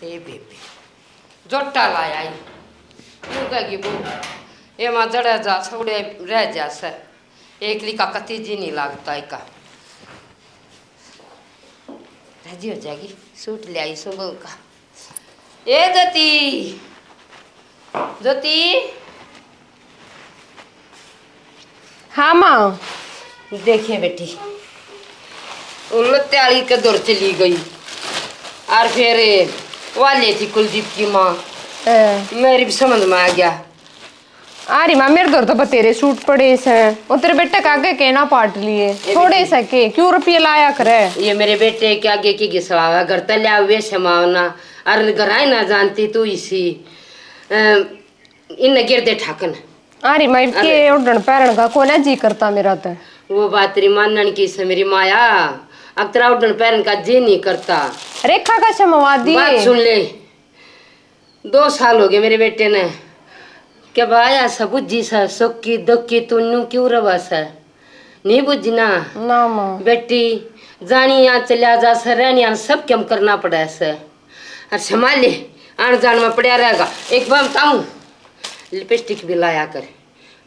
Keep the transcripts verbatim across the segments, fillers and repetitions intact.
ए बेबे, जोटा लाया ही। यूं कहेगी वो, ए मां जड़े जा, सौड़े रह जा से। एकली का कति जी नहीं लागता इका। राजी हो जाएगी, सूट ले आई सो बहू का। ए ज्योति, ज्योति। हाँ माँ। देखे बेटी, वो लत्याली के दौर चली गई, और फिर वाले थी कुलदीप की माँ। ए। मेरी भी समझ में आ गया। आ रही माँ, मेरे दौर तो बतेरे सूट पड़े से, वो तेरे बेटे का आगे के ना पाट लिए, ये थोड़े बेटी। से के, क्यों रुपये लाया करे? ये मेरे बेटे के आगे की घिसड़ावा, घर तले आवे समावना, और घर ही ना जानती तू इसी, अ, इन गिर दे ठाकन। आ रही माँ, अरे। के उड़न पैरण का कोना जी करता मेरा तो। वो बात री मानन की से मेरी माया, अब तेरा उड़न पैरण का जी नहीं करता। रेखा का समवा दिए। बात सुन ले, दो साल हो गए मेरे बेटे ने। के भाई ऐसा बुझी सा, सुखी दुखी तू नू क्यों रवा सा? नहीं बुझी ना। ना माँ। बेटी, जानी यहाँ चला जा सा, रहनी यहाँ सब कम करना पड़ा सा। और संभाल ले, आन जान में पड़ा रहेगा। एक बार बताऊं, लिपस्टिक भी लाया कर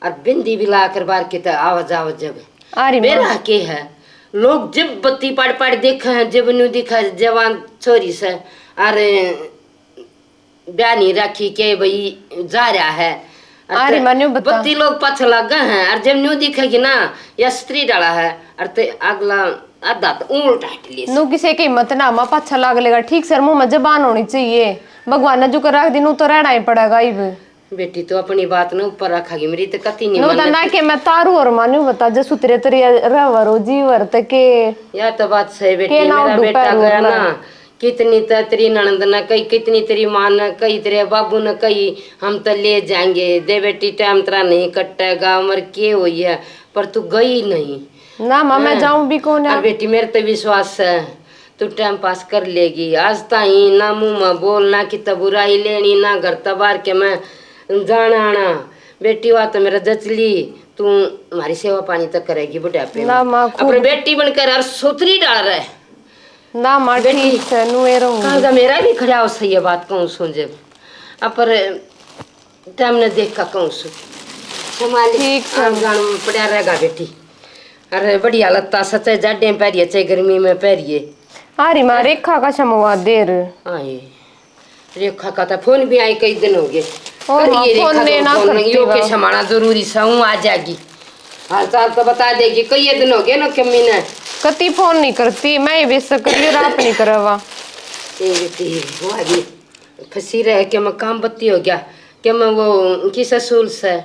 और बिंदी भी लाया कर, बाहर की तो आवा जावा जब। आ रही माँ। मेरा के है, लोग जब बत्ती पाड़ पाड़ देखे हैं, जब न्यू दिखा जवान छोरी से, अरे ब्याह नहीं रखी के भाई जा रहा है। और अरे ते मन्नू बता। बत्ती लोग पाछे लग गए हैं, और जब न्यू दिखेगी ना, या स्त्री डाला है, और ते अगला आधा तो उल्टा हट ले। नू किसी की हिम्मत ना, माँ पाछा लाग लेगा। ठीक सर मुंह में जबान होनी चाहिए। भगवान ने जो कर रख दी, नू तो रहना ही पड़ेगा इब। बेटी, तो अपनी बात ना ऊपर रखेगी, मेरी तो कति नहीं नू तो माने। ना के मैं तारू और मानू बता, जसु तेरे तेरे रहवा रो जीवर तक के। या तो बात सही बेटी, के ना मेरा उडू बेटा पैरू गया उठला। ना, कितनी त तेरी ननद ने कही, कितनी तेरी माँ ने कही, तेरे बाबू ने कही, हम तो ले जाएंगे। दे बेटी, टाइम तेरा नहीं कटेगा, उम्र के हुई है, पर तू गई नहीं। ना माँ, मैं हैं? जाऊं भी कौन है? और बेटी, मेरे ते विश्वास है, तू टाइम पास कर लेगी। आज ताई ना मुंह में बोल, ना कितना बुराई लेनी, ना घर तबार के मैं जाना आना। बेटी, वा तो मेरा जचली, तू हमारी सेवा पानी तक करेगी बुढ़ापे में। ना माँ, खूब। अपने बेटी बनकर हर सोतरी डाल रहा है। ना माँ, बेटी, ठीक से नुए रहूंगी। कालजा मेरा भी खड़ा हो सही है, बात कहूँ सुन जब। अ, पर टाइम ने देख का कहूँ सु। संभाल, ठीक से। आम जान पड़ा रहेगा बेटी। अरे बढ़िया लत्ता सच्चे जाडे पहरिए, चाहे गर्मी में पहरिए। अरे माँ, रेखा का समवा देर। आए। रेखा का तो फोन भी आए, कई दिन हो गए। ओ माँ, करिए फोन रेखा ने को ना फोन, करती यो के बा। समाना जरूरी सा, हूँ आ जाएगी। हाल चाल तो बता देगी, कई दिन हो गए ना कमी ने। कती फोन नहीं करती, मैं ही बेस करिए, रात नहीं करवा। ए बेटी, वो आ गई। फंसी रह के मैं काम बत्ती हो गया, कि मैं वो किस असूल से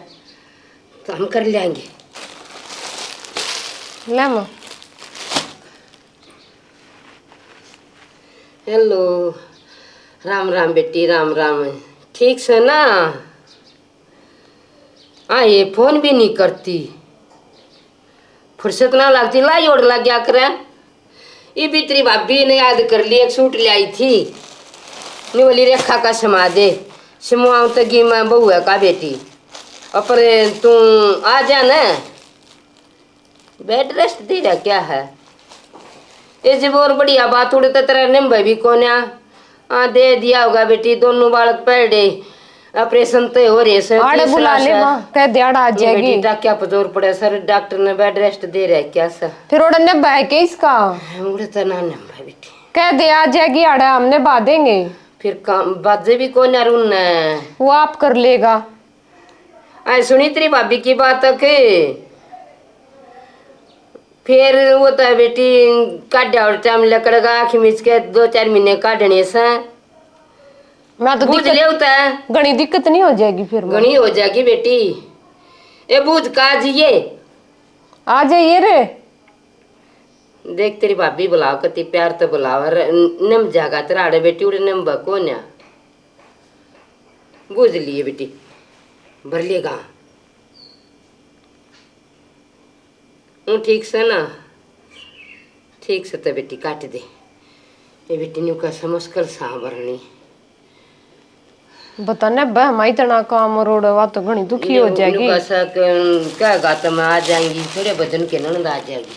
तो हम कर लेंगे। ले माँ। हेलो, राम राम बेटी, राम राम। ठीक से ना? हाँ, ये फोन भी नहीं करती, फुर्सत ना लगती, ला जोड़ लग गया करे। ये भी तेरी भाभी ने याद कर ली, एक सूट ले आई थी, नी बोली रेखा का समा दे, समवाऊं तो गी मैं बहू है का बेटी, और पर तू आ जा ना। बेड रेस्ट दे रहा क्या है? ये जब और बढ़िया बात उड़े तो तेरा निम्बे भी कोन्या। हाँ, दे दिया होगा बेटी, दोनों बालक पैरडे, ऑपरेशन तो हो रहे से, आड़े तीसरा बुला ले से। माँ, कह दे आड़ा आ ये जाएगी। बेटी, डाक्या पजोर पड़े सर, डॉक्टर ने बेड रेस्ट दे रहा है क्या सर? फिर ओड़ा निम्बा है क्या इसका? उड़े तो ना निम्बा बेटी। कह दे आ जाएगी आड़ा, हमने बहा देंगे। फिर काम बाजे भी कोन्या रुन। वो आप कर लेगा। आई सुनी तेरी भाभी की बात के, फिर वो तो है बेटी, काढ़ा और टाइम लकड़गा, आँख मीच के दो चार महीने काढ़ने से। मैं तो बूझ दिक्कत, ले उता है। घणी दिक्कत नहीं हो जाएगी फिर वो। घणी हो जाएगी बेटी। ए बूझ का जिए। आ जाइए रे। देख तेरी भाभी बुलाओ, कति प्यार तो बुलाओ। र-, निम जागा तेरा आड़े बेटी उड़े निम बको न्या। बूझ लिए बेटी, भर लेगा। हूँ ठीक से ना? ठीक से तो बेटी काट दे। ये बेटी न्यू का मुश्किल सा भरनी। बता ने बह, माई इतना काम रोड़, वा तो घणी दुखी हो जाएगी। न्यू का सा क-, कहेगा तो मैं आ जाएंगी, थोड़े वजन के ननद आ जाएगी।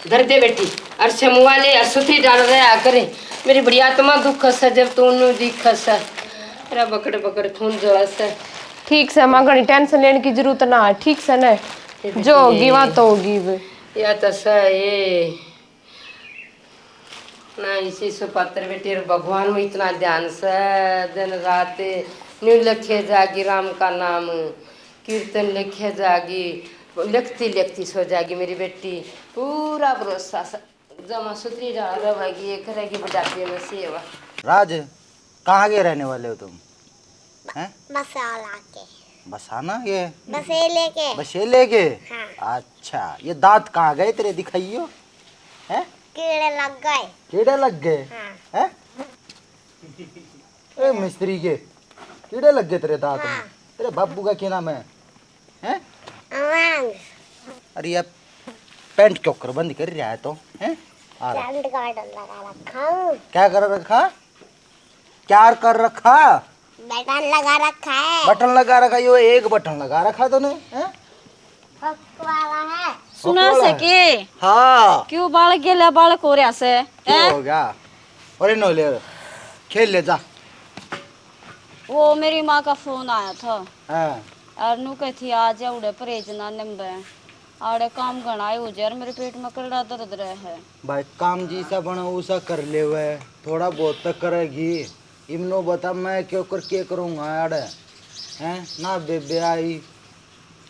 धर दे बेटी, अर से मुआ ले, अर सुथरी डाल रहा करे। मेरी बड़ी आत्मा दुख से जब तू उन्नू दिख से। अरे बकड़ बकड़ खून जला से। ठीक से माँ, घणी टेंशन लेने की जरूरत ना है, ठीक से ना? जो होगी, वहाँ तो होगी। या तो सही। ना इसी सुपात्र बेटी, और भगवान में इतना ध्यान से दिन रात न्यू लिखे जागी राम का नाम, कीर्तन लिखे जागी, लिखती लिखती सो जागी मेरी बेटी। पूरा भरोसा स-, जमा सुथरी जा-, रहेगी, ये करेगी बुढ़ापे में सेवा। राज, कहाँ के रहने वाले हो तुम? हैं? बसाला के। बसाना के? बसेले के। बसेले के? हाँ। अच्छा, ये दांत कहाँ गए तेरे, दिखाइयो। हैं? कीड़े लग गए। कीड़े लग गए? हाँ। हैं? ए मिस्त्री के, कीड़े लग गए तेरे दांत में। हाँ। तेरे बाबू का क्या नाम है? हैं? अमंग। अरे यार, पैंट के ऊपर बंद कर रहा है तो, हैं? आ रहा। पैंट का बटन लगा रखा हूँ। क्या कर रखा? क्या कर रखा? बटन लगा रखा है। बटन लगा रखा, यो एक बटन लगा रखा तूने, हैं? हक वाला है। सुना हक वाला से है। के? हाँ। क्यों बालक गेला बालक हो रहा से? क्यों हैं? हो गया? अरे नो ले, खेल ले जा। वो मेरी माँ का फोन आया था। हाँ। और नू कही थी, "आज उड़े परहेज ना नंबे, आड़े काम घणा ही हो जा, और मेरे पेट में करड़ा दर्द रहे है।" भाई, काम जिसा बना उसा कर ले वह, थोड़ा बहुत तो करेगी। इमनो बता, मैं क्यों कर के करूँगा आड़े? हैं ना बेबे आई?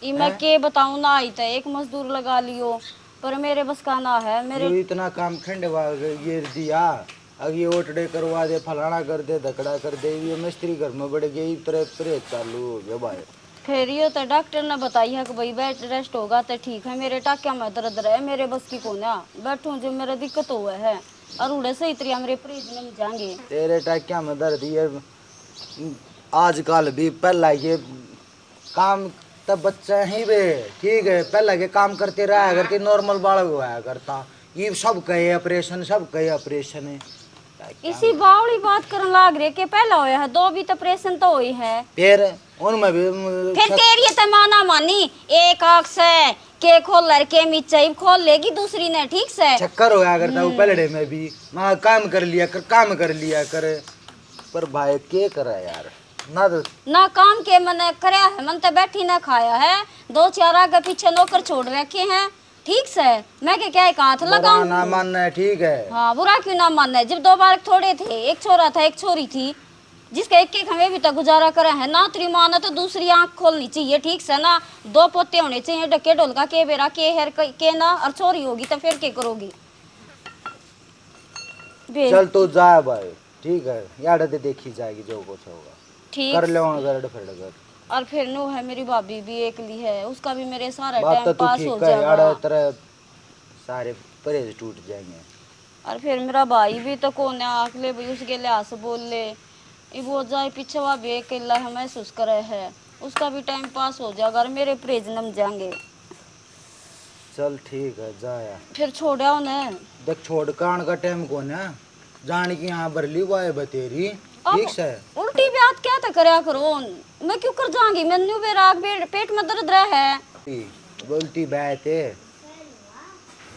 ई मैं हैं? के बताऊं ना, आई तो एक मजदूर लगा लियो, पर मेरे बस का ना है। मेरे यो इतना काम खंडवा गेर दिया, अब ये ओटड़े करवा दे, फलाना कर दे, धकड़ा कर दे, ये मिस्त्री घर में बढ़ गई, इतरे परहेज चालू हो गया भाई। फिर यो तो डॉक्टर ने बताई है कि भाई बेड रेस्ट होगा तो ठीक है। मेरे टाक्या में दर्द रहे, मेरे बस की कोन्या बैठूं जो मेरा दिक्कत हुआ है, और उड़े सही तरिया मेरे परहेज नहीं जाएंगे। तेरे टाक्या में दर्द ये आजकल भी पहला के काम तो बच्चा ही बे, ठीक है, पहला के काम करते रहा करते, नॉर्मल बालक होया करता। ये सब कहे ऑपरेशन, सब कहे ऑपरेशन है। क्या इसी बावली बात करन लाग रहे के पहला होया है, दो भी तो ऑपरेशन तो हुई है। फिर उनमें भी, उम, फिर शक- तेरी ये तो माना मानी, एक आंख से के खोल रखे मीचे, इब खोल लेगी दूसरी ने, ठीक से। चक्कर होया करता वो हम्म। पहलड़े में भी, माँ काम कर लिया कर, काम कर लिया कर। पर भाई के करा यार, ना तो ना काम के मने करया है, मन तो बैठी ना खाया है, दो चार आगे पीछे नौकर छोड़ रखे हैं, ठीक से। मैं के क्या एक हाथ बुरा लगाऊं? ना मानना है, ठीक है। हाँ, बुरा क्यों ना मानना है, जब दो बालक थोड़े थे, एक छोरा था एक छोरी थी, जिसके एक एक हमें भी तो गुजारा करे है ना। तेरी माँ ने तो दूसरी आंख खोलनी चाहिए, ठीक से ना, दो पोते होने चाहिए, ढके ढोलका के बेरा के हेर के, के ना, और छोरी होगी तो फिर के करोगी? बे- चल तू जा भाई, ठीक है, यार दे देखी जाएगी जो कुछ होगा। ठीक। कर लेवांगे गरड फरड कर। और फिर नू है मेरी भाभी भी एकली है, उसका भी मेरे सारा बात टाइम तो तू पास ठीक हो है, जाएगा। यार तेरे सारे परहेज टूट जाएंगे। और फिर मेरा भाई भी तो कौन है, आखले भाई उसके लिहाज से बोल ले। ये वो जाए पीछे, वह भी अकेला है, महसूस करे है, उसका भी टाइम पास हो जाएगा और मेरे परहेज नम जाएंगे। चल ठीक है, जा यार। फिर छोड़ा उन्हें। देख, छोड़ कान का टाइम कौन है, जान की यहाँ भर ली वाए बतेरी। अब ठीक से। उल्टी बात क्या तो करया करो, मैं क्यों कर जाऊंगी, मैं न्यू बेरा पेट, पेट में दर्द रहा है। ई, उल्टी बात है।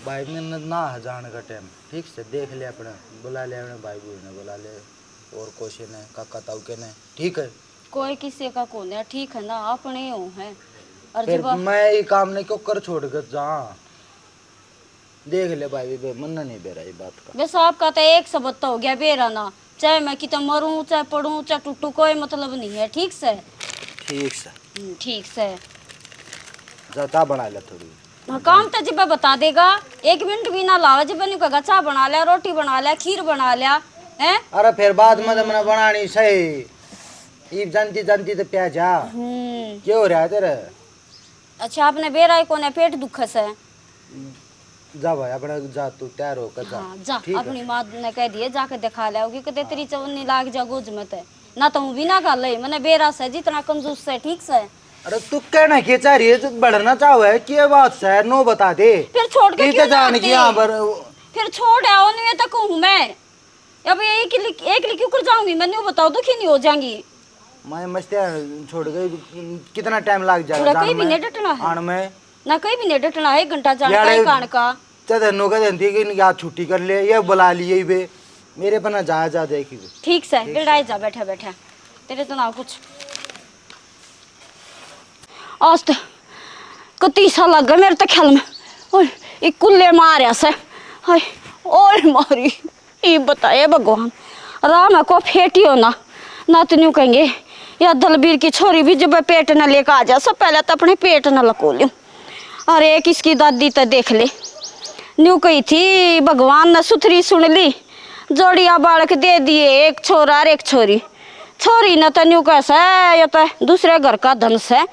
भाई ने न-, ना है जान का टाइम, ठीक से देख ले अपने, बुला ले अपने भाई बहू ने, बुला ले, और कोशे ने, काका ताऊ के ने, ठीक है। कोई किसी का कोन्या, ठीक है ना, अपने ही हो हैं। और फिर जब मैं ये काम ने क्यों कर छोड़ कर जा? देख ले भाई, बे, मन नहीं बेरा ये बात का। बस आपका तो एक शब्द तो हो गया बेरा ना, चाहे मैं कितना मरूं, चाहे पड़ूं, चाहे टूटू, कोई मतलब नहीं है, ठीक से? ठीक से। हम्म, ठीक से। जा, चाय बना ले थोड़ी। हाँ, काम तो जिब्बे बता देगा, एक मिनट भी ना लावे, जिब्बे नहीं कहेगा, "चाय बना ले, रोटी बना ले, खीर बना ले," हैं? अरे फिर बाद में तो मैंने बनानी सही। ईब जानती जानती तो प्या जा। हम्म। क्या हो रहा है तेरे? अच्छा, आपने बेरा ही कोने, पेट दुखे से। जा भाई, अपना जा, तू तैयार होकर जा। हाँ, जा, ठीक है। अपनी माँ ने कह दिए, जाके दिखा ले, क्योंकि तेरी चवन्नी लाग जा गोज में ते। ना तो हूँ भी ना खा ले, मैंने बेरा से, जितना कंजूस से, ठीक से। अरे तू कहना के चाह रही है, तू बढ़ना चाहो है, क्या बात से, नो बता दे। फिर छोड़ के ये तो क्यों ना जान आते? की यहाँ पर फिर छोड़ आओ, नहीं तो कहूँ मैं। अब ये एक लि-, एक लिखी कर जाऊंगी, मैं न्यू बताओ, दुखी नहीं हो जाऊंगी। मैं मस्तियाँ छोड़ गई, कितना टाइम लग जाएगा थोड़ा जान कहीं भी में? नहीं डटना है। आन में? ना कहीं भी नहीं डटना है, एक घंटा जाने का, यार, एक आने का। तो तेनू कह देंदी कि इनकी आज छुट्टी कर ले, ये बुला लिए बे। मेरे पे ना जाया जा, देखी बे। ठीक से, ठीक से। बेड़ाए जा, बैठा बैठा। तेरे तो ना कुछ। आज तो कती सा लग गया मेरे तो ख्याल में। ओए, एक कुल्ले मारया से। हाय, ओए मारी। ई बताए भगवान, राह में को फेटियो ना, ना तो न्यू कहेंगे, या दलबीर की छोरी भी जब पेट न लेकर आ जा, सब पहले तो अपने पेट न लको ल्यूं। और एक इसकी दादी तो देख ले, न्यू कही थी, भगवान ने सुथरी सुन ली, जोड़िया बालक दे दिए, एक छोरा और एक छोरी। छोरी ने तो न्यू कह से, ये तो दूसरे घर का धन से,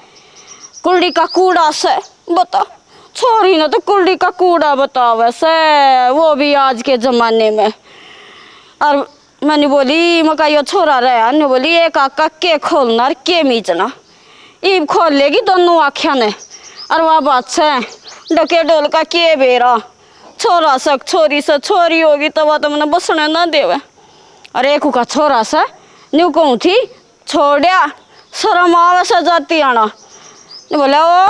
कुलड़ी का कूड़ा से। बता, छोरी ने तो कुलड़ी का कूड़ा बतावे से, वो भी आज के जमाने में। और मैंने बोली, मैं कहा, यो छोरा रहा, ने बोली, एक आका के खोलना और के मीचना, इब खोल लेगी दोनों आख्या ने। और वह बात से, डके डोल का के बेरा, छोरा सक छोरी से, छोरी होगी तो वह तो मैंने बसने ना देवे। और एक का छोरा से, न्यू कहूँ थी, छोड़या, शर्म आवे से जाती आना। ने बोले, ओ,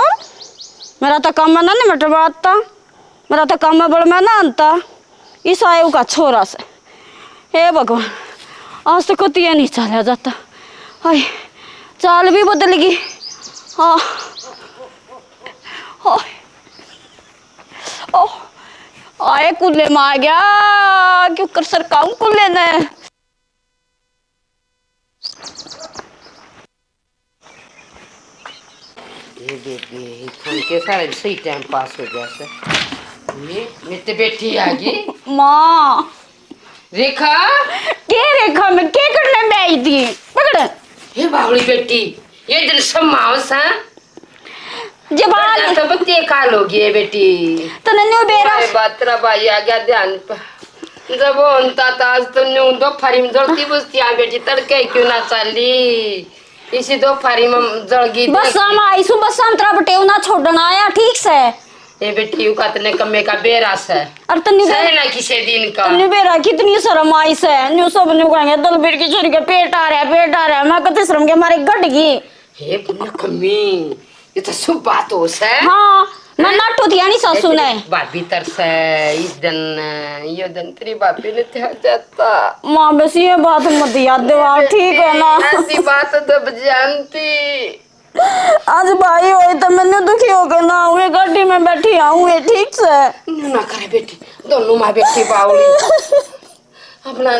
मेरा तो काम है ना निमट बात था, मेरा तो काम है बड़ मैं ना आनता, इस आयु का छोरा से। हे भगवान, आज तो कतिया नहीं चाला जाता। हाय, चाल भी बदल गई। हाँ, हाय, ओ, आए कुल्ले में आ गया, क्यों कर सरकाऊं कुल्ले ने। ये बेबे, फोन के सारे सही टाइम पास हो गया से। ये मेरे ते बेटी आ गई। माँ। रेखा। के रेखा, मैं के करने में आई थी? पकड़। हे बावली बेटी, ये दिन समाओ सा। जब आ बड़ा तो बत्ती काल हो गई है बेटी। तने न्यू बेरा। ओए, बातरा भाई आ गया ध्यान पर। जब वो होता था, आज तो न्यू दो फारी में जलती बुझती आ बेटी, तड़के क्यों ना चाली? इसी दो फारी में जल गई बस देख। हम आई सु, बस हम तेरा बटेव ना छोड़ना आया, ठीक से? ए बेटी, यू का तने कम्मे का बेरा से। और तन्नू सही बेरा ना किसे दिन का। तन्नू बेरा कितनी शर्म आई से, न्यू सब न्यू कहेंगे, दलबीर की छोरी के पेट आ रहा है, पेट आ रहा है। मैं कति शर्म के मारे घट गई। हे नकम्मी, ये तो शुभ बात हो से। हाँ, मैं हैं? नाटो थी यानी सासू ने। भाभी तरस है, इस दिन, ये दिन तेरी भाभी ने ध्यान जाता। माँ, बस ये बात मत याद दिवा, ठीक है ना? ऐसी बात जब जानती। आज भाई होए तो मैंने दुखी होकर ना आऊंगे, गाड़ी में बैठी आऊंगे, ठीक से? न्यू ना करे बेटी, दोनों माँ बेटी बावली। अपना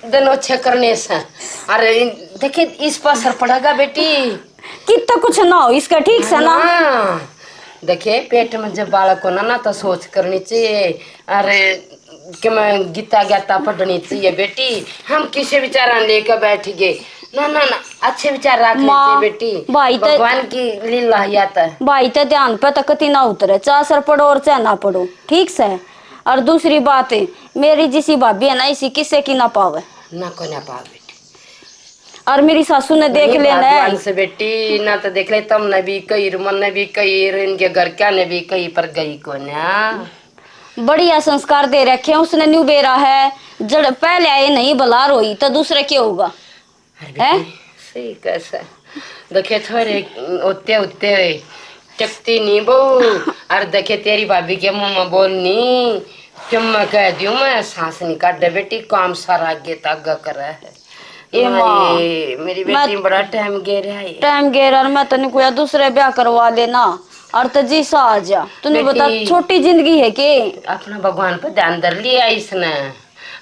दिन अच्छे करने से। अरे, देखे, इस पर असर पड़ेगा बेटी। कितना कुछ ना हो इसका, ठीक से ना? हाँ। देखे, पेट में जब बालक होना ना, तो सोच करनी चाहिए। अरे, कि मैं गीता ज्ञाता पढ़नी चाहिए बेटी। हम किसे विचारा लेकर बैठ गए। ना, ना, ना, अच्छे विचार रखने माँ, चाहिए बेटी। भाई तो भगवान की लीला या तो। भाई तो ध्यान पे तकती ना उतरे, चाहे सर पढ़ो और चाहे ना पढ़ो, ठीक से। और दूसरी बात, मेरी जिसी भाभी है ना, इसी किसे की ना पावे। ना को ना पावे बेटी। और मेरी सासू ने देख नहीं, लेना है। भगवान से बेटी, ना तो देख ले, तुमने भी कही, मन ने भी कही, इनके घर क्या ने भी कही, पर गई को ना। बढ़िया संस्कार दे रखे हैं उसने, न्यू बेरा है, जड़ पहले आए नहीं भला रोई, तो दूसरे क्या होगा? अरे हैं? बेटी, सही कह से। देखे, थोड़े होते होते टकती नहीं बहू। और देखे, तेरी भाभी के मुंह में बोलनी, क्यों मैं कह दियो, मैं सांस नहीं काटे बेटी, काम सारा आगे तक करे है। ए माँ, माए, मेरी मैं बेटी बड़ा टाइम गेर है। टाइम गेर, और मैं तने कोई दूसरे ब्याह करवा लेना, और तो जी सा आ जा। तूने बता, बेटी, छोटी जिंदगी है के? अपना भगवान पर ध्यान धर लिया इसने।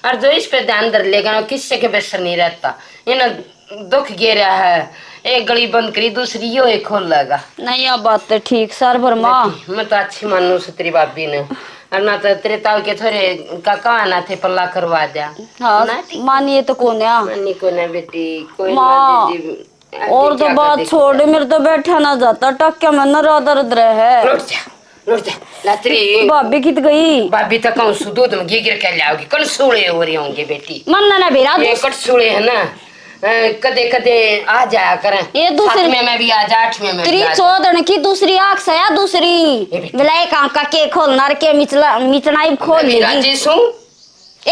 और जो इस पे ध्यान धर लेगा ना, किससे के बेसर नहीं रहता। ये ना दुख गेरा है, एक गली बंद करी, दूसरी यो एक खोल लेगा। नहीं, यह बात तो ठीक, सर भर माँ। बेटी, मैं तो अच्छी मानू से तेरी भाभी ने, और ना तो तेरे ताऊ के थोड़े का कहा ना थे पल्ला करवा दिया। हाँ, ना ठीक। मानिए तो कौन है? मानी को ना बेटी, कोई माँ, ना दीदी। और तो बात छोड़, मेरे तो बैठा ना जाता, टक्के में नरा दर्द रहे है। लौट जा, लौट जा। लातरी। भाभी कित गई? भाभी तो कहूँ सु दूध में गिर गिर के लाओगी। कल सूले हो रही होंगे बेटी। मन ना, ना बेरा ये दूस- कट सूले है ना, अ, कदे कदे आ जाया करें। ये दूसरी सातवें में भी आ जा, आठवें में भी तेरी आ जा। चौधन की दूसरी आंख से या दूसरी। ये बेटी। विलायक आंख का के खोलना रे, के मिचला, मिचना ही खोल अभी लेगी। राजी सूं।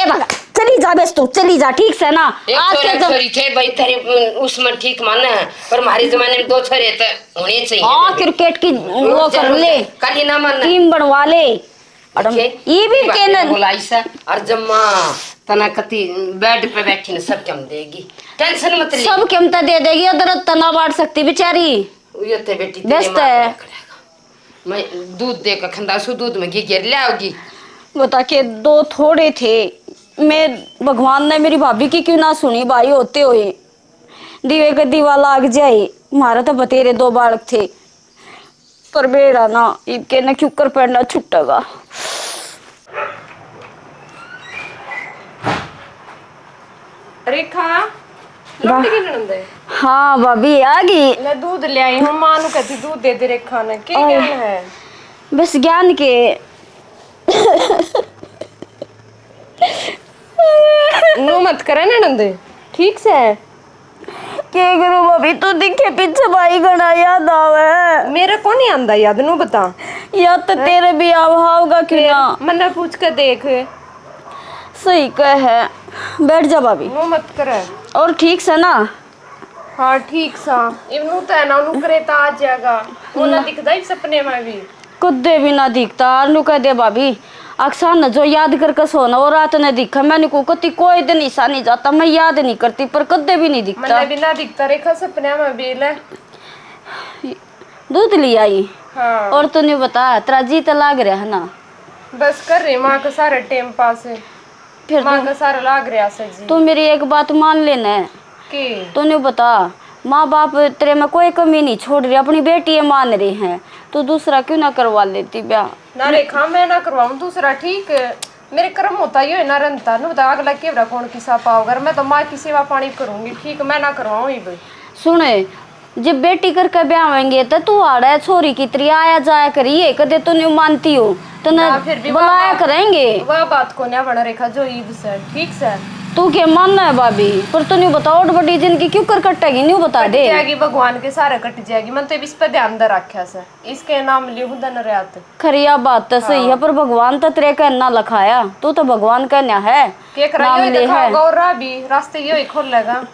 ए भगा, चली जा बस तू, चली जा, ठीक से ना? एक आज छोरा के जम- छोरी थे भाई, तेरे, उम, उसमें ठीक माने है, पर हमारे जमाने में दो छोरे तो होने चाहिए। हाँ, क्रिकेट की वो कर ले, काली ना मानना। टीम बनवा ले। और ये भी कहना बोलाई से। और जम्मा तना कति बेड पे बैठी ने सब कम देगी, टेंशन मत ले। सब कम तो दे देगी, उधर तना बांट सकती बेचारी। ये ते बेटी तेरे व्यस्त माँ है। का करेगा। मैं दूध दे के खंदा सु, दूध में घी घेर ले आओगी। बता के दो थोड़े थे, मैं, भगवान ने मेरी भाभी की क्यों ना सुनी भाई, होते हुए दीवे के दीवा लाग जाए। म्हारा तो बतेरे दो बालक थे, पर बेरा ना इनके ना क्यों कर पैंडा छुटेगा। रेखा, लौट गई ननद? हाँ भाभी, आ गई। मैं दूध ले आई हूँ, माँ नु कहती दूध दे दे रेखा ने। के ज्ञान है? बस ज्ञान के। नू मत करे ननद, ठीक से। के करूँ भाभी, तू दिखे पीछे भाई घना याद आवे। मेरे को नहीं आंदा याद, नू बता। याद तो तेरे भी आव होगा कि ना? मन्ने पूछ के देख। सही कह है। बैठ जा भाभी। नू मत करे। और ठीक से ना? हाँ, ठीक सा। इब नू तो है ना, नू करे तो आ जाएगा। वो ना दिखदा ही सपने में भी। कदे भी ना दिखता। और नू कह दे भाभी, अक्सर न जो याद करके सोना, वो रात ने दिखा। मैंने को कति कोई दिन ऐसा नहीं जाता, मैं याद नहीं करती, पर कदे भी नहीं दिखता। मन्ने भी ना दिखता रेखा सपने में भी ले। दूध ले आई। हाँ। और तू नहीं बता, तेरा जी तो लाग रहा है ना? बस कर रही माँ के सारे टाइम पास। फिर माँ तू, का सारा लाग रहा सर जी। तू मेरी एक बात मान लेना। के? तू नहीं बता, माँ बाप तेरे में कोई कमी नहीं छोड़ रहे, अपनी बेटी ये मान रहे हैं, तू दूसरा क्यों ना करवा लेती ब्याह? ना रेखा, मैं ना करवाऊँ दूसरा, ठीक? मेरे कर्म होता ही हो ना रंता, नु बता अगला केवरा कौन किसा पाओगा, मैं तो माँ की सेवा पानी करूँगी, ठीक? मैं ना करवाऊँ इब। सुने, जब बेटी करके ब्यावेंगे तो तू आड़े छोरी की तरी आया जाया करिए, कदे तू न्यू मानती हो तो ना, फिर भी बुलाया बाबा, करेंगे। वह बात को ना बना रेखा जो ईद से, ठीक से। तू के मानना है भाभी, पर तू न्यू बता, और बड़ी जिंदगी क्यों कर कटेगी, न्यू बता कट दे। जाएगी, भगवान के सारे कट जाएगी। मन तो इस पे ध्यान दे रखा से, इसके नाम लिहू दन रात। खरी, या बात तो सही है, हाँ। पर भगवान तो तेरे कहना लिखाया, तू तो भगवान कहना है, के नाम कराइयो ले है। गौरा भी रास्ते यो ही खोलेगा।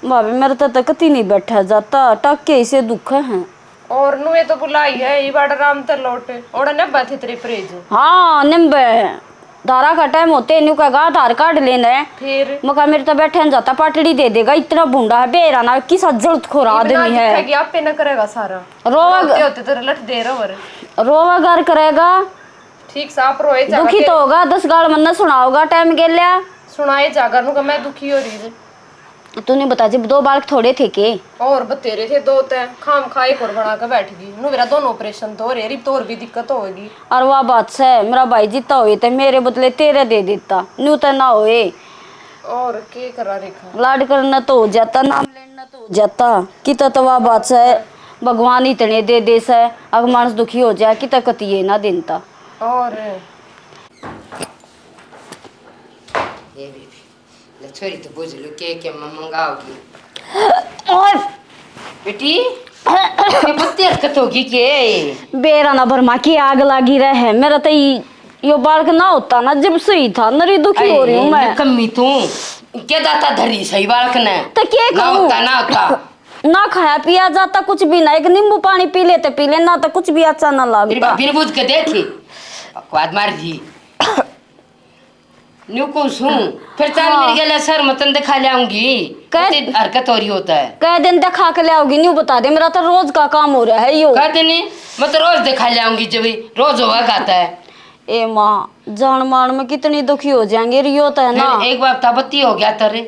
भाभी, मेरे तो, तो कती नहीं बैठा जाता, टाके इसे दुख है। और नुए तो बुलाई है, इबाड़ राम ते लौट, ओड़ा नब्बा थे तेरे परहेज। हाँ, नब्बे। धारा का टाइम होते न्यू कहेगा, "धार काट लेना है।" फिर? मका मेरे तो बैठे न जाता, पाटड़ी दे देगा, इतना भूंडा है, बेरा ना, किसा जल्द खोरा आदमी है। दिखेगी, आपे ना करेगा सारा। रोवा होते, होते तेरे लठ दे रहा। रोवा घर करेगा। ठीक सा, आप रोए जागा दुखी तो होगा, दस गाल मन्ना सुनाओगा, टाइम गेल्या। सुनाए जागा, नु का मैं दुखी हो रही हूँ। तूने बता, जब दो बालक थोड़े थे के? और बतेरे थे दो तै, खाम खा एक और बना के बैठ गई। नु मेरा दोनों ऑपरेशन तो हो रहे, रिप तो और भी दिक्कत होगी। और वह बात से, मेरा भाई जीता होए तो मेरे बदले तेरे दे देता, न्यू तो ना होए। और के करा रेखा? लाड करना तो हो जाता, नाम लेना तो हो जाता। किता तो वह बात से, भगवान इतने दे दे से, अगर मानस दुखी हो जाए, किता कतिए ना देनता। और ये भी ले छोरी तो बुझ लो, के, के म-, मंगाओगी? ओए! बेटी, ये बत्ती हरकत होगी के? बेरा ना भरमा की आग लागी रहे। मेरा तो ई, यो बालक ना होता ना, जब सही था, नरी दुखी हो रही हूँ मैं। कम्मी तू, के दाता धरी सही बालक ने? तो के ना करूँ? होता, ना होता। ना खाया पिया जाता कुछ भी ना, एक नींबू पानी पी लेते, पी ले, ना तो कुछ भी अच्छा ना फिर लगता। भाभी ने बुझ के देखी, बकवाद मार दी। न्यू को सूं, फिर चल हाँ। मेरी गेले सर, मैं तन दिखा लाऊंगी। कह कति हरकत हो रही होता है। कह दिन दिखा के लाओगी, न्यू बता दे, मेरा तो रोज का काम हो रहा है यो। कह देनी, मैं तो रोज दिखा लाऊंगी, जब रोज होगा गाता है। ए माँ, जान मान में कितनी दुखी हो जाएंगे, रियो तो है ना। फिर एक बार तबती हो गया तेरे,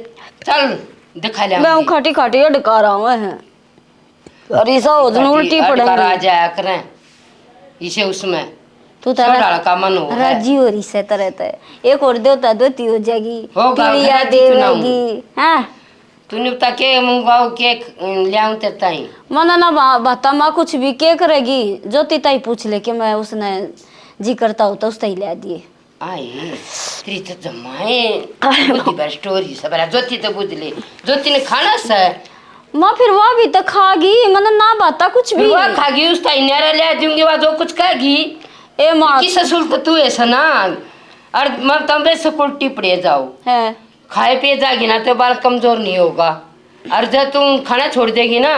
चल दिखा लाऊंगी। मैं खाटी खाटी अडका रहा हूँ है। और ऐसा हो जन उल्टी पड़ेंगी। आ जाया करें इसे उसमें। तू तो छोड़ रा-, वाला का मन हो है। राजी हो रही से तरह ते। एक और देवता धोती हो जाएगी, होगा, पीली याद राजी क्यों ना हूँ। देवेगी, हाँ? तूने बता के मंगाओ, के ख-, ल्याऊं तेरे ताई? मना ना बा-, बाता माँ कुछ भी के करेगी? ज्योति ताई पूछ ले के मैं उसने जी करता हो तो उस ताई ले दिए। आए, तेरी तो जमाए। बुद्धि भ्रष्ट हो रही सब, ज्योति तो बुझ ले। ज्योति ने खाना से। माँ, फिर वह भी तो खागी, मतलब ना बाता कुछ फिर भी। वह खागी, उस ताई न्यारा ले दूंगी, वह जो कुछ कहेगी। ए माँ। किस असुल तो तू ऐसा ना। और मैं तंबे से कुल टिपड़े जाओ। है। खाए पिए जागी ना तो बाल कमजोर नहीं होगा। और जब तू खाना छोड़ देगी ना,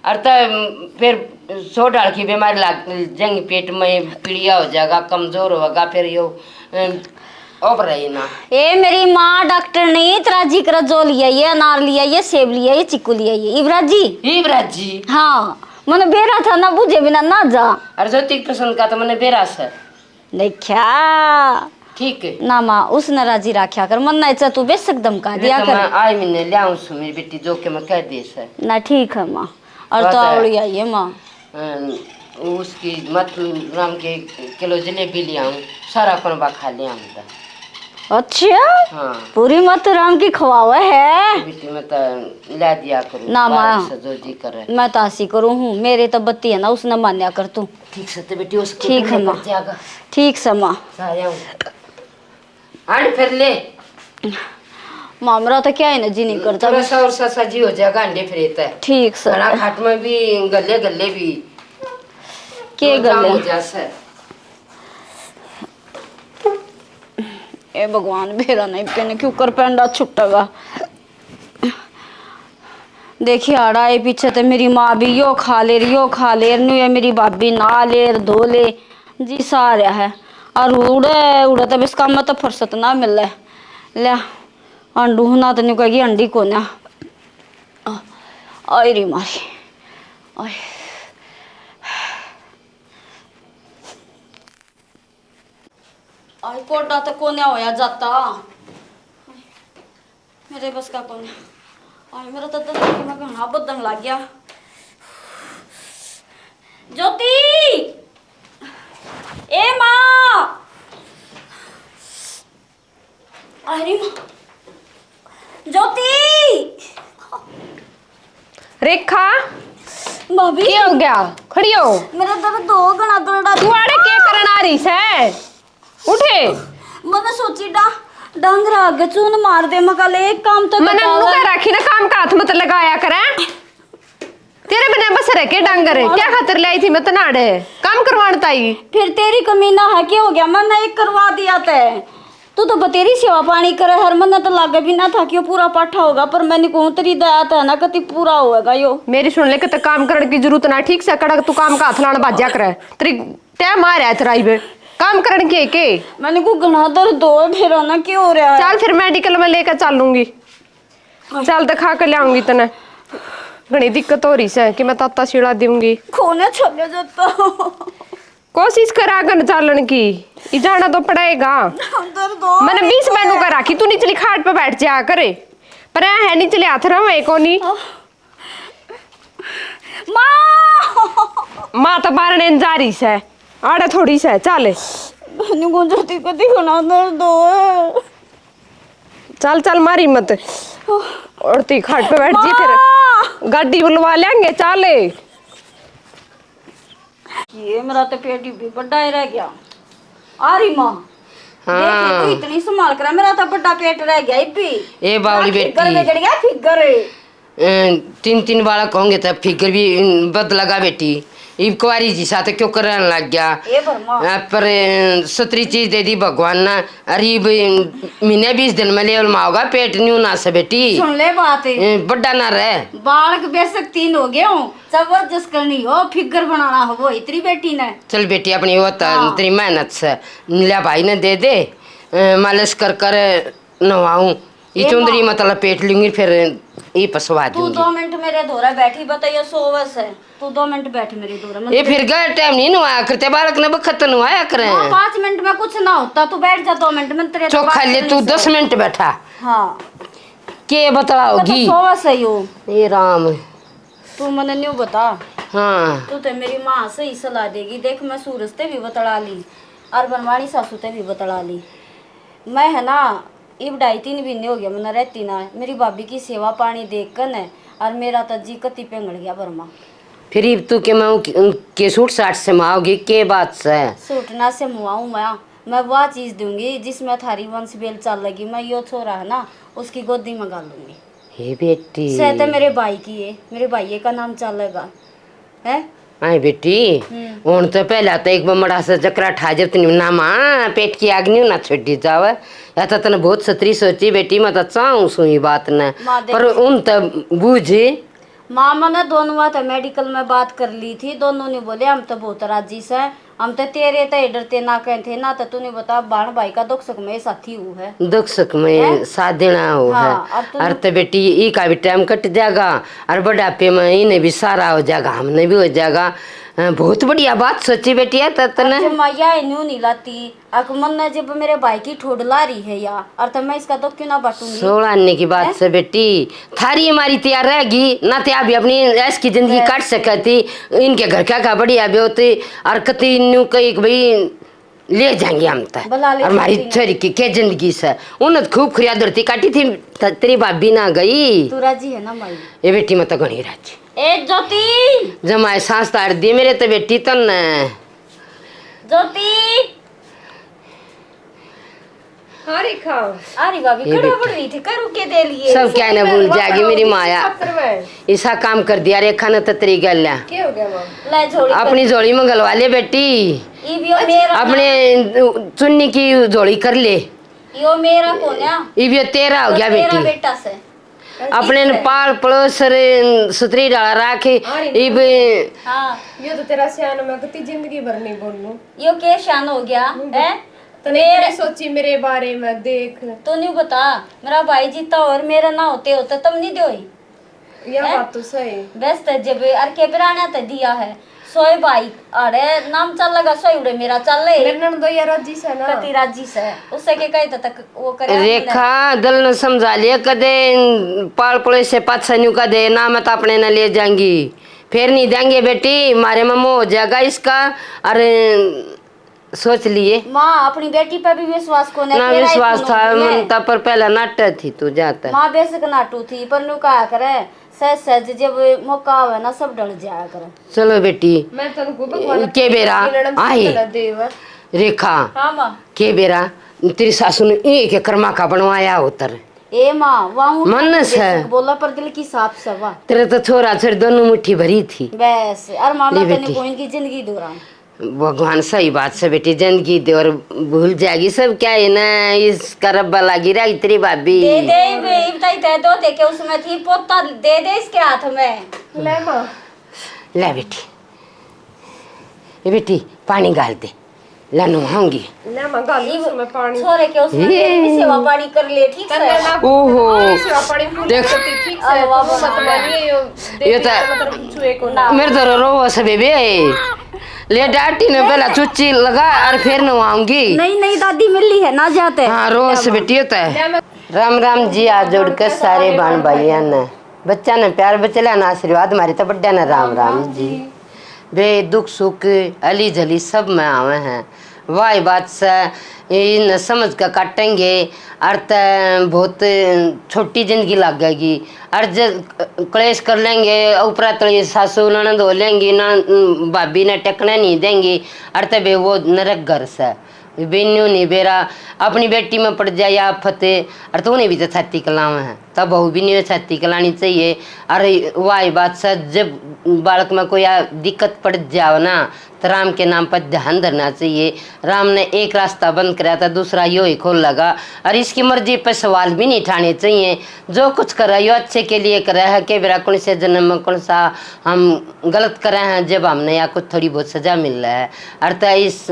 और तब फिर सौ डाल की बीमारी लाग जाएंगी, पेट में पीलिया हो जाएगा, कमजोर होगा, फिर यो, अम, ओप रही ना। ए मेरी माँ डॉक्टर नहीं, तेरा जी करे जो लिया, ये अनार लिया, ये सेब लिया, ये चीकू लिया, ये इबराजी। इबराजी? हाँ, मैंने बेरा था ना, बुझे बिना ना जा। और ज्योति पसंद का तो मैंने बेरा से। देखा? ठीक है। ना माँ, उसने राजी रखा कर, मन ना इच्छा तू बेशक धमका दिया कर। मैं आई महीने ले आऊं सु, मेरी बेटी जो के मैं कह दे से। ना ठीक है माँ। और तो आवड़ी आई है माँ। अम, उसकी मत राम के किलो जलेबी ले आऊं, सारा पनबा खा ले आऊं तो। अच्छा? हाँ। पूरी मत राम की खवावे है। बेटी मैं तो ला दिया करूं, ना माँ। बाहर से जो जी करे। मैं तो ऐसी करूं हूँ, मेरे तो बत्ती है ना, उसने मान्या कर तू। ठीक से तो बेटी, उसको ठीक है माँ। ठीक से माँ। आंड फिर ले। मामरा तो क्या है ना जी नहीं करता। थोड़ा सा और सा, सा जी हो जाएगा अंडे फिर ये तो। ठीक सर। घना खाट में भी गले गले भी। के गले? हो जा सर। ए भगवान, बेरा नहीं पेने क्यों कर पेंडा छुटेगा। देखिए, आड़ा ए पीछे तो मेरी माँ भी यो खा ले, यो खा ले, न्यू ये मेरी भाभी ना ले, धो ले, जी सा रहा है। और उड़े, उड़े तो बस काम में तो फुर्सत ना मिले। ले, अंडू ना तो न्यू कहेगी, अंडी कोन्या। आई री मारी। आई। आई कोडा तो कोन्या होया जाता। मेरे बस का कोन्या। आई मेरा तो दर्द में घना बदन लग गया। ज्योति! ए माँ! अरे माँ! ज्योति! रेखा, भाभी! के हो गया? खड़ी हो। मेरा दर्द हो घना करड़ा। तू आड़े के करन आ रही सै? उठे। मैंने सोची डा-, डांगरा आगे चून मार दे, मकाले एक काम तो मने बतावा। मुंह राखी ना, काम का हाथ मत लगाया करे। तेरे बिना बस रह के डांगर, क्या खातर ले आई थी मैं तनाड़े? काम करवाण ताई। फिर तेरी कमी ना है, क्या हो गया? मैंने एक करवा दिया तै। तू तो बतेरी सेवा पानी करे, हर मन्ने तो लागे भी ना था कि यो पूरा पाठा होगा, पर मैंने कहूँ तेरी दया तो है ना, कति पूरा होगा यो। मेरी सुन ले, कते काम करने की जरूरत ना, ठीक से कड़क तू काम का हाथ लाना बाज्या करे। तेरी टाइम आ रहा है तेरा इबे। काम करने के, के? मैंने को घना दर्द हो, फिर ना क्या हो रहा है? चल फिर मेडिकल में लेकर चलूंगी। चल, दिखा के लाऊंगी तने। घणी दिक्कत हो रही से कि मैं ताता सीला दूंगी। कोने छोड़े जाता। कोशिश करा कर चालन की, ई जाना तो पड़ेगा। दर्द हो मैंने रही बीस है। मेनू कर राखी, तू निचली खाट पे बैठ जा करे। पर ऐ है निचले हाथ रवे कोनी। माँ! माँ तो मारने जा रही से, आड़े थोड़ी से, चल। मैंने को जल्दी को दिखना दर्द हो। चल, चल, मारी मत। और ती खाट पे बैठ जी, फिर माँ! गाड़ी बुलवा लेंगे, चल। ये मेरा तो पेट भी बड़ा ही रह गया। आ रही माँ। हाँ। देख, तू इतनी संभाल कर, मेरा तो बड़ा पेट रह गया इब भी। ए बावली बेटी। फिगर बिगड़ गया, फिगर। अ, तीन, तीन बालक होंगे तो फिगर भी, अम, बद लगा बेटी। इब कुआरी जी साथ क्यों करन लग गया? ए भरमा। अ, पर, अ, सतरी चीज दे दी भगवान ने। अरे इब, अम, महीने बीस दिन में लेवल में होगा, पेट न्यू ना से बेटी। सुन ले बात। अ, बड्डा ना रहे। बालक बेशक तीन हो गए हो, जबरदस्त करनी हो, फिगर बनाना हो, वो इतनी बेटी ने। चल बेटी, अपनी वो तो हाँ। तेरी मेहनत से मिला भाई ने दे दे, अ, मालिश कर कर नवाऊं। ये ए चुंदरी माँ। मतलब पेट लूंगी, फिर ये पसवा तू दूंगी। दो मिनट मेरे धोरा बैठी, बताइयो सोवस है। तू दो मिनट बैठ मेरे धोरा, मैं ये तेरे फिर गलत टाइम नहीं नवाया करते, बालक ने बखत नवाया करे। हाँ, पाँच मिनट में कुछ ना होता, तू बैठ जा दो मिनट में तेरे चोखा बात ले, करनी तू से। दस मिनट बैठा। हाँ। के बतलाओगी? तो सोवस है यो। ए राम। तू मने न्यू बता। हाँ। तू ते मेरी माँ सही सलाह देगी। देख, मैं सूरज ते भी बतला ली और बनवानी सासू ते भी बतला ली। मैं है ना, इब ढाई तीन महीने हो गया मने रहती ना। मेरी भाभी की सेवा पानी देख कर न और मेरा तो जी कति पिघल गया भरमा। फिर इब तू के मैं उनके सूट साट सिमाओगी, के बात से? सूट ना सिमवाऊँ मैं, मैं वा चीज दूंगी जिसमें थारी वंश बेल चलेगी। मैं यो छोरा है ना, उसकी गोदी में गालूंगी। हे बेटी। सह तो मेरे भाई की है, मेरे भाई का नाम चलेगा, हैं? आए बेटी, हम्म। हुण तो पहला तो एक बमड़ा से जकरा ठा जब तनी ना माँ, पेट की आग नहीं ना छोड़ी जावे। या तो तने बहुत सतरी सोची बेटी, मैं तो चाहूँ सू ही बात ना। माँ देख। पर उन तो बूझ, माँ, मैंने दोनों ते मेडिकल में बात कर ली थी, दोनों ने बोले हम तो बहुत राजी से, हम तो तेरे ते ही डरते ना कहे थे ना, तो तूने बता बाण भाई का दुख सुख में साथी हूँ है। दुख सुख में हैं? साथ देना हो हाँ, है। और तूने और तो बेटी, ई का भी टाइम कट जाएगा और बुढ़ापे में इन्हें भी सहारा हो जाएगा, हमने भी हो जाएगा। अ, बहुत बढ़िया बात सोची बेटी है तो तने। अच्छा माँ, या न्यू नहीं लाती। अक मन ने जब मेरे भाई की ठोड ला रही है या, और तो मैं इसका दुख क्यों ना बांटूंगी? सोलह आने की बात हैं? से बेटी, थारी हमारी तैयार रहेगी ना, ते अभी अपनी ऐश की जिंदगी बस। काट सके थी। इनके घर का का बढ़िया ब्योती और कती न्यू कही कि भाई ले जाएंगे हम तो। भला ले और हमारी जाएंगे। छोरी की के जिंदगी से, उन्हें तो खूब खुरिया धरती काटी थी, त-, तेरी भाभी ना गई। तू राजी है ना माई? ये बेटी, मैं तो घणी राजी। ए ज्योति, जमाए सांस तार दी मेरे तो बेटी तन्ने। ज्योति। हाँ रेखा। अरे भाभी, ये कड़ा बेटी। बढ़ रही थी, करू के दे लिए? सब क्या ने भूल जाएगी मेरी माया। चक्कर में। ऐसा काम कर दिया रेखा ने तो तेरी गैल्या। क्या हो गया माँ? ले झोली अपनी कर। झोली मंगलवा ले बेटी। ये भी यो मेरा। अपने चुन्नी की झोली कर ले। यो मेरा कोन्या। ये भी यो तेरा हो गया यो तेरा बेटी। बेटा से। अपने ने पाल पड़ोस रे सुथरी डाला राखे। हाँ, इब हाँ। यो तो तेरा सियान मैं कती जिंदगी भर नहीं बोलूं। यो के सियान हो गया, हम्म। हैं? तने मेरे इतनी सोची मेरे बारे में, देख। तो न्यू बता, मेरा भाई जीता और मेरा ना होते होते तब नहीं दोई। या हैं? बात तो सही। बस ते जब अर के बिराना ते दिया है, सोए भाई अरे नाम चल लगा, सोए उड़े मेरा चल ले। मेरे नंदोई राजी से ना। कती राजी से, उससे के कहे तो तक वो करे। रेखा, दिल न समझा लिया, कदे पाल पड़ोस से पाछा न्यू कदे ना, मैं तो अपने न ले जाऊंगी, फिर नहीं देंगे बेटी, मारे में मोह हो जाएगा इसका। अरे सोच लिए। माँ, अपनी बेटी पे भी विश्वास कोने, ना तेरा ही विश्वास खून था, होती है। मन तो पर पहला नाटे थी तू जाता। माँ बेशक नाटू थी, पर न्यू कहा करे, सच सच जब मौका आवे ना, सब ढल जाया करे। चलो बेटी, मैं तनको भगवान के बेरा इन्होंने आए। देव। रेखा, हाँ माँ। के बेरा तेरी सासू ने एक कर्मा का बनवाया होतर। ए माँ, वाहू मन से। बेशक बोला, पर दिल की साफ सवा। तेरे तो छोरा छोरी दोनों मुट्ठी भरी थी। बस, और माँ, ले मैं तने बेटी। कोई की जिंदगी दौरान। भगवान सही बात से बेटी, जिंदगी दे और भूल जाएगी सब क्या है ना, इसका रब्बा लागी रही तेरी भाभी। दे दे, इब, इब ताई दे दो, देखे उसमें थी, पोता दे दे इसके हाथ में। ले माँ। ले बेटी, ये बेटी पानी गाल दे, ले नहाऊंगी। ले माँ, गाल इब उसमें पानी। छोरे के उसमें ये। मेरी भी सेवा पानी कर ले, ठीक से। ओहो। सेवा पानी पूरी देख। करती, ठीक से, अरे वाह, तू मत मानिए, यो ये देख, तो मतलब, छुए को ना। मेरे तो रो, रो से बेबे। ले डाटी ने पहला चुच्ची लगा और फिर नवाऊंगी। नहीं, नहीं, दादी मिली है ना जाते। हाँ, रोज से बेटी होता है। राम राम जी, हाथ जोड़ के सारे भाण भाइयां ने, बच्चा ने प्यार, बचला ने आशीर्वाद, मारे तो बड्डा ने राम राम जी। वे दुख सुख, अली झली सब में आवे हैं। वाह बात से, इन समझ के काटेंगे, अर ते बहुत छोटी जिंदगी लागेगी। अर जे क्लेश कर लेंगे, ऊपरा तली सासू ननद हो लेंगी, ननद, भाभी ने टेकने नहीं देंगी, अर ते बे वो नरक घर से। बिन्नू नहीं बेरा, अपनी बेटी में पड़ जाए या आफत, अर तूने भी तो छाती कलावे है, तब बहू भी नहीं छाती कलानी चाहिए। अर वाह बात से, जब बालक में कोई आ, दिक्कत पड़ जाओ ना, तो राम के नाम पर ध्यान धरना चाहिए। राम ने एक रास्ता बंद कराया था, दूसरा यो ही खोल लगा। और इसकी मर्जी पर सवाल भी नहीं उठाने चाहिए। जो कुछ कर रहा है, यो अच्छे के लिए कर रहा है। के बेरा कौन से जन्म में कौन सा हम गलत कर रहे हैं, जब हमने या कुछ थोड़ी बहुत सजा मिल रहा है। और तो इस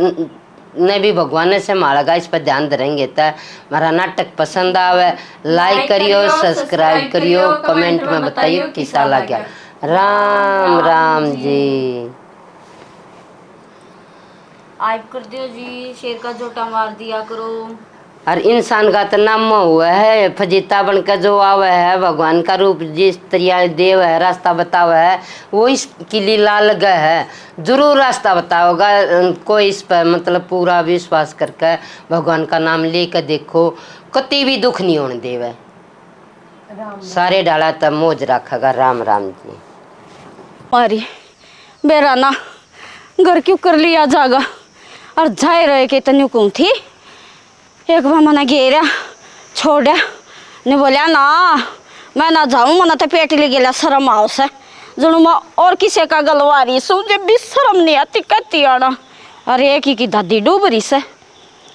ने भी भगवान से मालगा, इस पर ध्यान धरेंगे तो। हमारा नाटक पसंद आवे, like करियो, subscribe करियो, comment में बताइयो किसा लगा। राम राम जी। आइब कर दियो जी, share का झोटा मार दिया करो। और इंसान का तो नाम हुआ है, फजीता बन के जो आवे है, भगवान का रूप जिस तरिया देव है, रास्ता बतावे है, वो इसकी लीला अलग है। जरूर रास्ता बताओगा। अ, कोई इस पर, मतलब, पूरा विश्वास करके भगवान का नाम लेके देखो, कति भी दुख नहीं होने देवे। राम राम। सारे डाला तब मौज रखेगा। राम राम जी। मारी बेरा ना घर क्यों कर लिया जागा, और जाए रहे के तन्यू कहूँ थी। एक बार मने घेरया, छोड़या, ने बोल्या, "ना, मैं ना जाऊं, मने तो पेट ले गेला, शर्म आओ से। जणु मैं और किसे का गलवारी सूं, जे भी शर्म नहीं आती, कहती आना।" अरे, एक ही की दादी डूब रही से।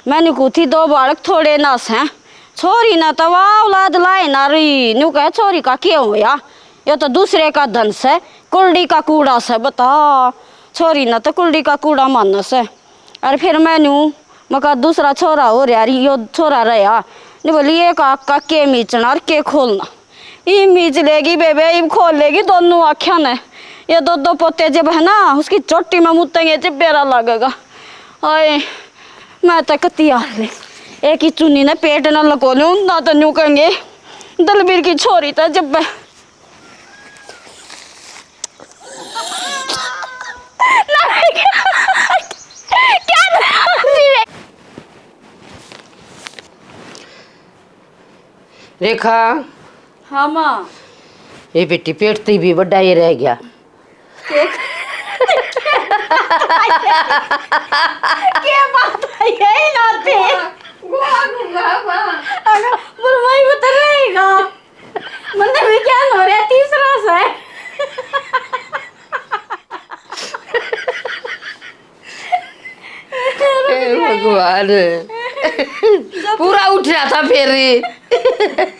मैंने कू थी, दो बालक थोड़े ना से, छोरी ना तो वाह औलाद लाए ना रही, न्यू कहे, "छोरी का के होया?" यो तो दूसरे का धन से, कुलड़ी का कूड़ा से, बता। छोरी ना तो कुलड़ी का कूड़ा मानस है। अर फिर मैं न्यू, मका दूसरा छोरा हो रहा, यो छोरा रहा। नहीं बोली, ये का, का के मीचना और के खोलना। इब मीच लेगी बेबे, इब खोल लेगी दोनों आँख्या ने। ये दो दो पोते जब है ना, उसकी चोटी में मुतेंगे, जब बेरा लगेगा। हाय, मैं तो कती हार ले। एक ही चुन्नी ने पेट ना लगो लूं, ना तो न्यू कहेंगे, दलबीर की छोरी तो जब रेखा। हाँ माँ। ये बेटी, पेट ती भी बड़ा ये रह गया। के बात है, यही नाते। गोवा घूमगा माँ। अरे, बुरवाई उतर रहेगा। मन्ने भी ज्ञान हो रहा तीसरा से। हे भगवान, पूरा उठ रहा था फिर।